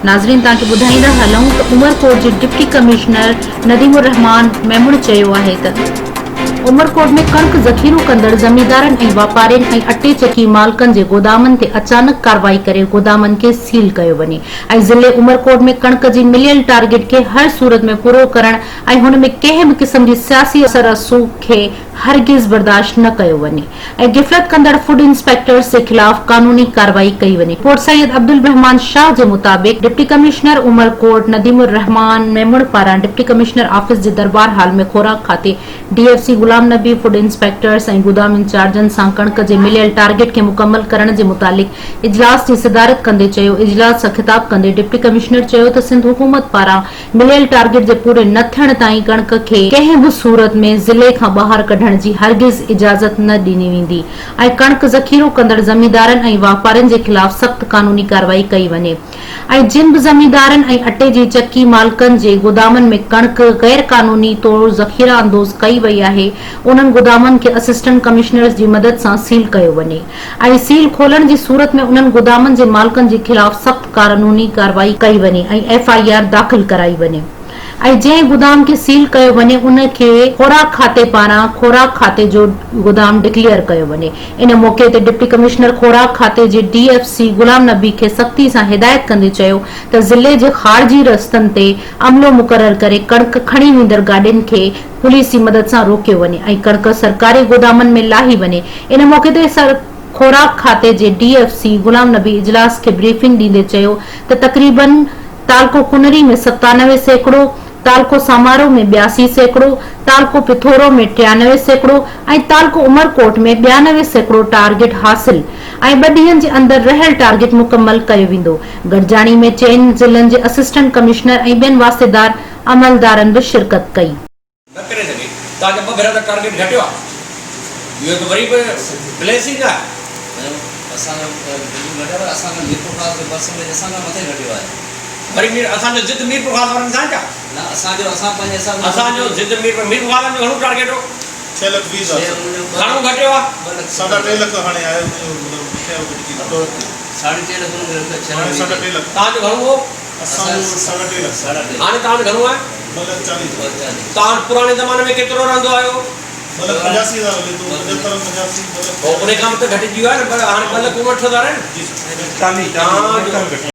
ناظرين توهان کي ٻڌائيندا هلون ته عمرڪوٽ جي ڊپٽي ڪمشنر نديم الرحمان ميمڻ چيو آهي ته عمرڪوٽ ۾ ڪڻڪ ذخيرو ڪندڙ زميندارن ۽ واپارين ۽ اٽي چڪي مالڪن جي گودامن تي اچانڪ ڪارروائي ڪري گودامن کي سيل ڪيو وڃي ۽ ضلعي عمرڪوٽ ۾ ڪڻڪ جي مليل ٽارگيٽ کي هر صورت ۾ پورو ڪرڻ ۽ هن ۾ ڪنهن به قسم جي سياسي اثر رسوخ کي هرگز برداشت نه ڪيو وڃي ۽ غفلت ڪندڙ فوڊ انسپيڪٽرز جي خلاف قانوني ڪارروائي ڪئي وڃي. رپورٽ سيد عبدالرحمان شاهه جي مطابق ڊپٽي ڪمشنر عمرڪوٽ نديم الرحمان ميمڻ پاران ڊپٽي ڪمشنر آفيس جي درٻار هال ۾ خوراڪ کاتي D F C Ghulam Nabi food inspectors ۽ گودام انچارجن سان ڪڻڪ جي مليل ٽارگيٽ کي مڪمل ڪرڻ جي متعلق اجلاس جي صدارت ڪندي چيو اجلاس سان خطاب ڪندي ڊپٽي ڪمشنر چيو ته سنڌ حڪومت پاران مليل ٽارگيٽ جي پوري نه ٿيڻ تائين ڪڻڪ کي ڪنهن به صورت ۾ ضلعي کان ٻاهر ڪڍڻ جي هرگز اجازت نه ڏني ويندي ۽ ڪڻڪ ذخيرو ڪندڙ زميندارن ۽ واپارين جي خلاف سخت قانوني ڪارروائي ڪئي وڃي ۽ جن به زميندارن ۽ اٽي جي چڪي مالڪن جي گودامن ۾ ڪڻڪ غير قانوني طور ذخيره اندوز ڪئي وئي آهي انهن گودامن کي اسسٽنٽ ڪمشنرز جي مدد سان سيل ڪيو وڃي ۽ سيل کولڻ جي صورت ۾ انهن گودامن جي مالڪن جي خلاف سخت قانوني ڪارروائي ڪئي وڃي ۽ ايف I R داخل ڪرائي وڃي ۽ جنهن گودام کي سيل ڪيو وڃي ان کي خوراڪ کاتي پاران خوراڪ کاتي جو گودام ڊڪليئر ڪيو وڃي. ان موقعي تي ڊپٽي ڪمشنر خوراڪ کاتي جي D F C Ghulam Nabi کي سختي سان هدايت ڪندي چيو ته ضلعي جي خارجي رستن تي عملو مقرر ڪري ڪڻڪ کڻي ويندڙ گاڏين کي پوليس جي مدد سان روڪيو وڃي ۽ ڪڻڪ سرڪاري گودامن ۾ لاهي وڃي ان موقعي تي خوراڪ کاتي جي D F C Ghulam Nabi اجلاس کي بريفنگ ڏيندي چيو ته تقريبن تعلقو ڪنري ۾ 97%، تعلقو سامارو ۾ 82%، تعلقو پٿورو ۾ 93% ۽ تعلقو عمرڪوٽ ۾ 92% ٽارگيٽ حاصل ۽ ٻه ڏينهن جي اندر رهيل ٽارگيٽ مڪمل ڪيو ويندو. گڏجاڻي ۾ چئن ضلعن جي اسسٽنٽ ڪمشنر ۽ ٻين واسطيدار عملدارن به شرڪت ڪئي. نه ڪري سگهي تان جو ٻه ڀيرا ته ٽارگيٽ گهٽيو آهي اهو ته وري به بليسنگ آهي. اسان جو بلڪل گهٽيو پر اسان کان ميرپورخاص جو پرسنٽيج اسان کان مٿي گهٽيو آهي. وري مير اسان جو ضد ميرپورخاص وارن سان ڇا؟ نه اسان جو اسان پنهنجي حساب سان اسان جو ضد ميرپور ميرپورخاص وارن جو گهڻو ٽارگيٽ هو؟ ڇهه لک ويهه هزار سر. گهڻو گهٽيو آهي؟ ساڍا ٽي لک هاڻي آهي ان جو مطلب مٿي آيو گهٽجي ويو. ساڍي ٽي لک انهن کي ڇهه لک هاڻي ساڍا ٽي لک. تان جو گهڻو هو؟ اسان جو ساڍا ٽي لک. هاڻي توهان وٽ گهڻو آهي؟ ٻه لک چاليهه هزار. توهان وٽ پراڻي زماني ۾ ڪيترو رهندو آيو؟ ٻه لک پنجاسي هزار هلي ٿو، پنجهتر پنجاسي ٻه لک. پوء ان کان به ته گهٽجي ويو آهي نه، پر هاڻي 2,59,000 آهي نه؟ جي سر. توهان جو.